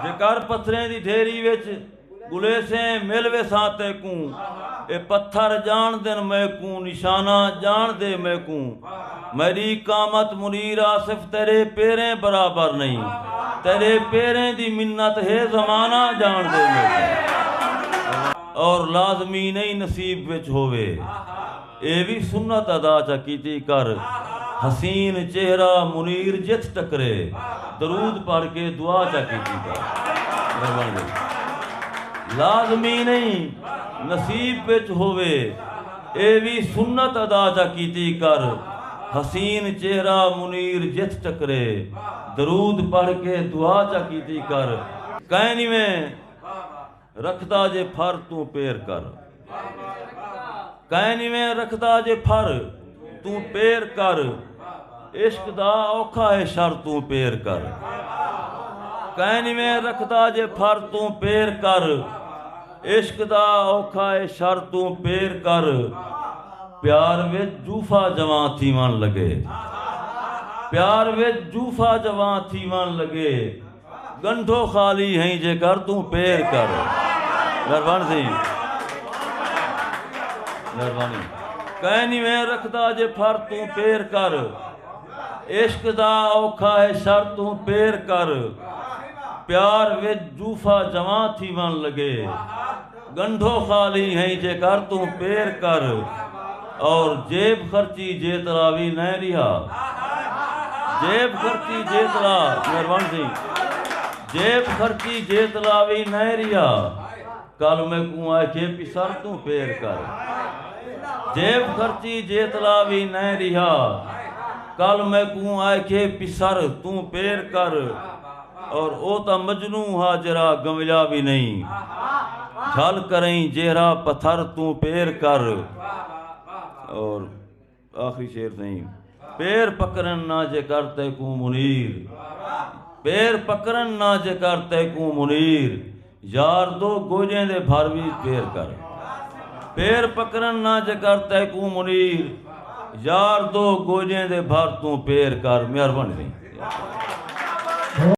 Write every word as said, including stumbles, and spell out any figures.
جے کر پتھریں دی ڈھیری وچ ڳلیسیں مل ویساں تیکوں۔ اے پتھر ڄاݨدن میکوں، نشانہ ڄاݨدے میکوں۔ میݙی قامت منیر آصف تیݙے پیریں برابر نئیں۔ تیݙے پیریں دی منت ہے زمانہ ڄاݨدے میکوں۔ اور لازمی نئیں نصیب وچ ہووے۔ اے وی سنت ادا چا کیتی کر، حسین چہرہ منیر جتھ ٹکرے، درود پڑھ کے دعا چا کیتی کر۔ مہربانی۔ لازمی نئیں نصیب وچ ہووے، اے وی سنت ادا چا کیتی کر، حسین چہرہ منیر جتھ ٹکرے، درود پڑھ کے دعا چا کیتی کر۔ کائنی میں رکھدا جے پھر توں پیر کر۔ کائنی میں رکھدا جے پھر توں پیر کر۔ عشق دا اوکھا ہے شر توں پیر کر۔ کائنی میں رکھدا جے پھر توں پیر کر۔ عشق دا اوکھا ہے شر توں پیر کر۔ پیار وچ جوفا جواں تھیوݨ لڳے۔ پیار وچ جوفا جواں تھیوݨ لڳے۔ ڳنڈھو خالی ہئیں جے کر توں پیر کر۔ مہربانی سئیں۔ مہربانی۔ کائنی میں رکھدا جے پھر توں پیر کر۔ عشق دا اوکھا ہے شر توں پیر کر۔ پیار وچ جوفا جواں تھیوݨ لڳے۔ ڳنڈھو خالی ہئیں جے کر توں پیر کر۔ اور جیب خرچی جیتلا وی نئیں ریہا۔ جیب خرچی جیتلا، مہربانی سئیں۔ جیب خرچی جیتلا وی نئیں ریہا۔ کل میکوں آکھے پسر توں پیر کر۔ جیب خرچی جیتلا وی نئیں ریہا۔ کل میکوں آکھے پسر توں پیر کر۔ اور او تاں مجنوں ہا جیرھا گنویا وی نئیں۔ جھل کرئیں جیرھا پتھر توں پیر کر۔ اور آخری شعر سئیں۔ پیر پکرن نہ جے کر تیکوں منیر۔ پیر پکرن نہ جے کر تیکوں منیر۔ یار دو گوݙیں دے بھر وی پیر کر۔ پیر پکرن نہ جے کر تیکوں منیر۔ یار دو گوݙیں دے بھر توں پیر کر۔ مہربانی سئیں۔